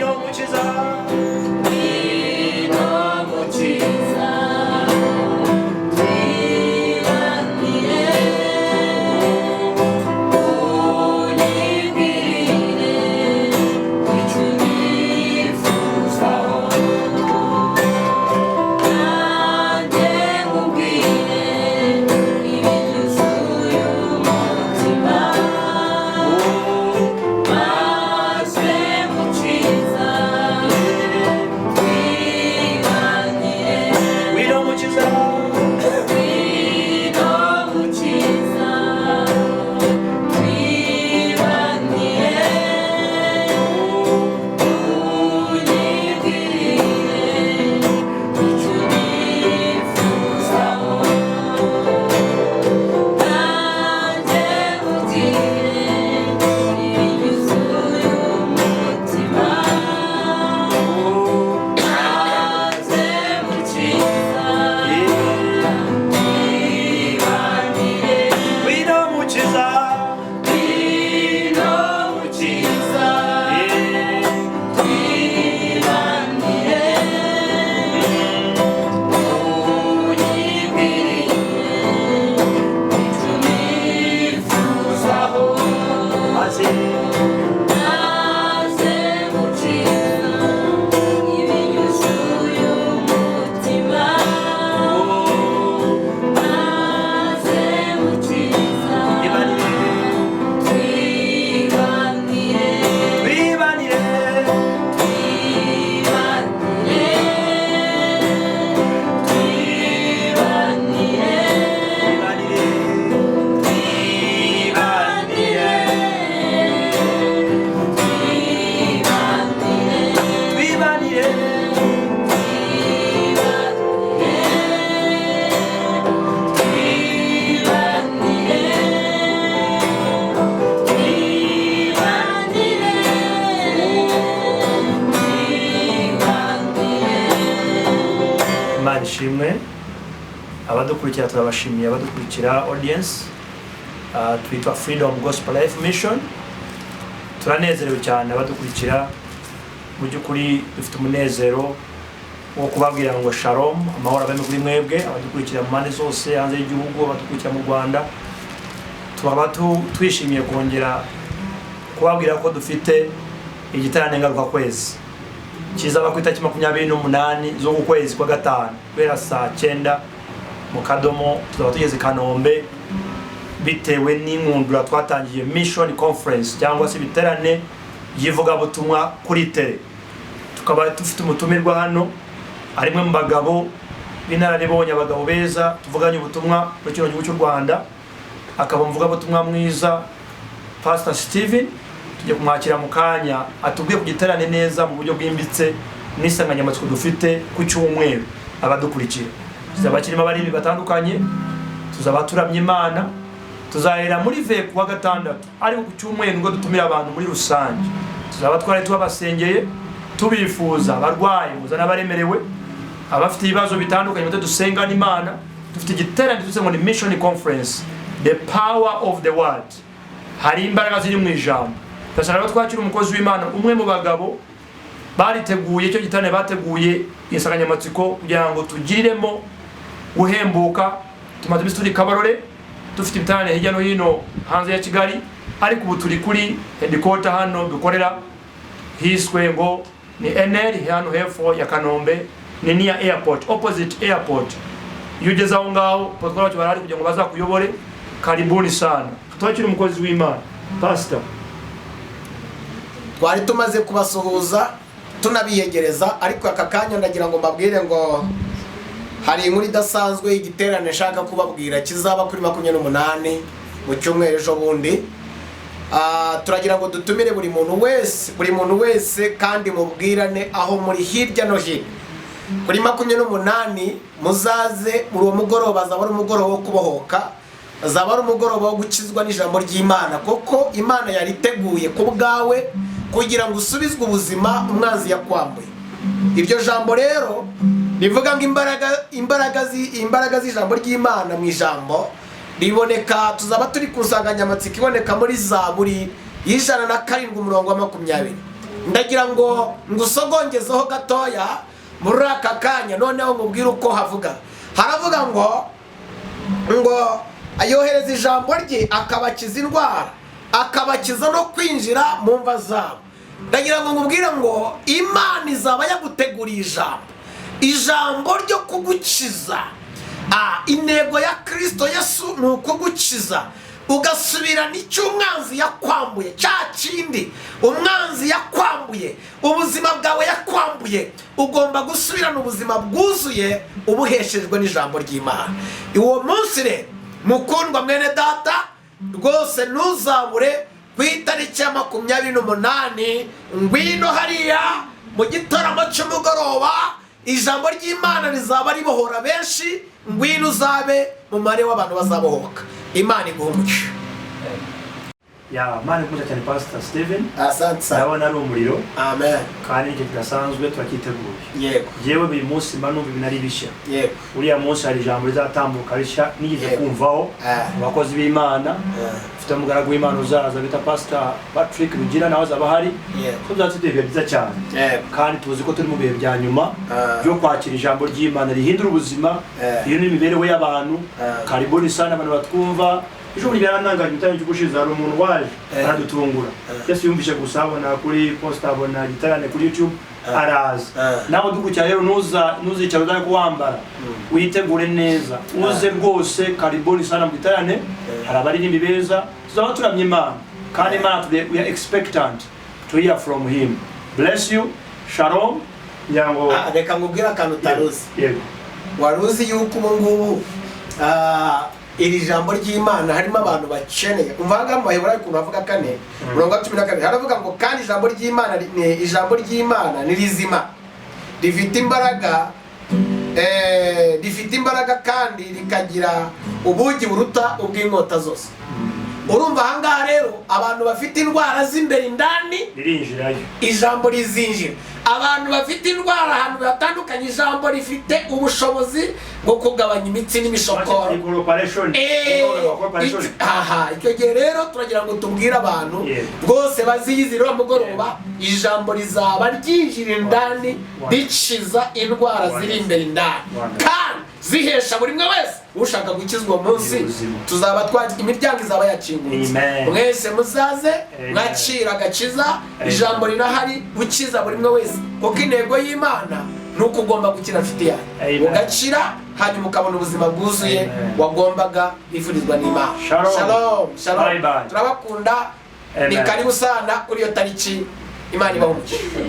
Ngwino Mukiza. Ngwino Mukiza, twibanire, unyibwirire icyo unifuzaho, nanjye nkubwire ibinyuzuye umutima, maze Mukiza twibanire. Ngwino Mukiza. Ngwino Mukiza, twibanire, unyibwirire icyo unifuzaho, nanjye nkubwire ibinyuzuye umutima, maze Mukiza twibanire. Ngwino Mukiza. Ngwino Mukiza, twibanire, unyibwirire icyo unifuzaho, Maze maze Mukiza ibinyuzuye umutima, maze Mukiza Twibanire. twibanire. Twibanire. Twibanire, twibanire, Twibanire. twibanire, twibanire, Twibanire. twibanire, twibanire, twibanire. Imana ishimwe. Abadukurikira turabashimiye, abadukurikira audience. Twitwa Freedom Gospel Life Mission. Turanezerewe cyane abadukurikira. Mu by'ukuri dufite umunezero wo kubabwira ngo shalom, amahoro abe kuri mwebwe abadukurikira mu mpande zose, hanze y'igihugu, abadukurikira mu Rwanda. Tukaba twishimiye kongera kubabwira ko dufite igiterane ngarukakwezi kizaba ku itariki 28 z'uku kwezi kwa gatanu, guhera saa 9 mu kadomo tuzaba tugeze i Kanombe, bitewe n'inkundura twatangiye mission conference cyangwa se ibiterane by'ivugabutumwa kuri terrain. Tukaba dufite umutumirwa hano, ari umwe mu bagabo b'inararibonye, abagabo beza tuvuganye ubutumwa muri kino gihugu cy'u Rwanda, akaba umuvugabutumwa mwiza, Pastor Steven. Tujya kumwakira mu kanya, atubwiye ku giterane neza mu buryo bwimbitse n'insanganyamatsiko dufite ku cyumweru. Abadukurikira, tuzaba kirimo abaririmbyi batandukanye, tuzaba turamya Imana. Tuzahera muri ve kuwa gatandatu, ariko ku cyumweru nibwo dutumira abantu muri rusange. Tuzaba twari tubasengeye, tubifuza abarwayi muzana, abaremerewe, abafite ibibazo bitandukanye, muze dusengane Imana. Dufite igiterane tuze ngo ni mission conference, the power of the word. Hari imbaraga ziri mu ijambo. Turashaka rero twakira umukozi w'Imana, umwe mu bagabo bariteguye icyo giterane, bateguye insanganyamatsiko kugira ngo tugiriremo guhembuka. Tumaze iminsi turi Kabarore, dufite ibiterane hirya no hino hanze ya Kigali, ariko ubu turi kuri headquarter hano dukorera, hiswe ngo ni NL, hano hepfo ya Kanombe, ni near airport, opposite airport. Iyo ugeze aho ngaho, protocol wacu barahari kugira ngo bazakuyobore. Karibuni sana. Twakira umukozi w'Imana, Pastor. Twari tumaze kubasuhuza tunabiyegereza, ariko aka kanya ndagira ngo mbabwire ngo hari inkuru idasanzwe y'igiterane nshaka kubabwira kizaba kuri 28 mu cyumweru ejo bundi. Turagira ngo dutumire buri muntu wese, buri muntu wese, kandi mubwirane aho muri hirya no hino. Kuri 28 muzaze muri uwo mugoroba. Azaba ari umugoroba wo kubohoka, azaba ari umugoroba wo gukizwa n'ijambo ry'Imana, kuko Imana yariteguye ku bwawe kugira ngo usubizwe ubuzima umwanzi yakwambuye. Iryo jambo rero rivuga ngo imbaraga z'ijambo ry'Imana mu ijambo riboneka. Tuzaba turi ku nsanganyamatsiko iboneka muri Zaburi y'107 umurongo wa 20. Ndagira ngo ngusogongezeho gatoya muri aka kanya, noneho nkubwire uko havuga. Haravuga ngo yohereza ijambo rye akabakiza indwara, akabakiza no kwinjira mu mva zabo. Ndagira ngo nkubwire ngo Imana izaba yaguteguriye ijambo ryo kugukiza. Intego ya Kristo Yesu ni ukugukiza ugasubirana icyo umwanzi yakwambuye, cya kindi umwanzi yakwambuye, ubuzima bwawe yakwambuye. Ugomba gusubirana ubuzima bwuzuye ubuheshejwe n'ijambo ry'Imana. Uwo munsi rero, mukundwa mwene data, rwose ntuzabure ku itariki ya 28. Ngwino hariya mu gitaramo cy'umugoroba, ijambo ry'Imana rizaba ribohora benshi. Ngwino uzabe mu mubare w'abantu bazabohoka. Imana iguha umugisha. Ya, Imana ikunda cyane, Pastor Steven. Asante sana. Ndabona ari umuriro. Amen. Kandi nicyo kidasanzwe turacyiteguye. Yewe, buri munsi mba numva ibintu ari bishya. Uriya munsi hari ijambo rizatambuka rishya nigeze kumvaho abakozi b'Imana. Mfite umugaragu w'Imana uzaza bita Pastor Patrick Rugira, nawe azaba ahari. Tuzaba dufite ibihe byiza cyane. Kandi tuzi ko turi mu bihe bya nyuma byo kwakira ijambo ry'Imana rihindura ubuzima, rihindura imibereho y'abantu. Karibuni sana abantu batwumva. Ejo bundi byarantangaje, mu cy'ubushize hari umuntu waje aradutungura. Yesu yumvishe gusa abona kuri posta, abona giterane kuri YouTube, araza. Nawe dukurikira rero, nuza nuzicara uzaye kuwambara, witegure neza, uze rwose. Karibuni sana mu giterane. Hari abaririmbi beza, tuzaba turamya Imana, kandi Imana today we are expectant to hear from him. Bless you, shalom. Ngira ngo Reka nkubwire akantu utaruzi. Yego. Wari uzi yuko ubu ngubu iri jambo ry'Imana harimo abantu bakeneye? Umva aha ngaha mu Baheburayo ukuntu havuga, 4:12, haravuga ngo: "Kandi ijambo ry'Imana ijambo ry'Imana ni rizima, rifite imbaraga, rifite imbaraga kandi rikagira ubugi buruta ubw'inkota zose." Urumva aha ngaha rero, abantu bafite indwara z'imbere indani, ririnjirayo. Ijambo rizinjira. Abantu bafite indwara ahantu hatandukanye, ijambo rifite ubushobozi bwo kugabanya imitsi n'imishokoro. Incorporation. Incorporation. Aha icyo gihe rero turagira ngo tubwire abantu rwose baziyizire uriya mugoroba, ijambo rizaba ryinjira indani, rikiza indwara ziri imbere indani, kandi zihesha buri umwe wese ushaka gukizwa uwo munsi. Ubuzima. Tuzaba twa imiryango izaba yakingutse. Amen. Mwese muzaze Amen. mwakira agakiza. Amen. Ijambo rirahari gukiza buri umwe wese, kuko intego y'Imana ni uko ugomba gukira, nshuti yanjye. Amen. Ugakira, hanyuma ukabona ubuzima bwuzuye Amen. wagombaga wifurizwa n'Imana. Shalom. Shalom, shalom. Bye bye. Turabakunda. Ni Amen. karibu sana kuri iyo tariki. Imana ibahe umugisha.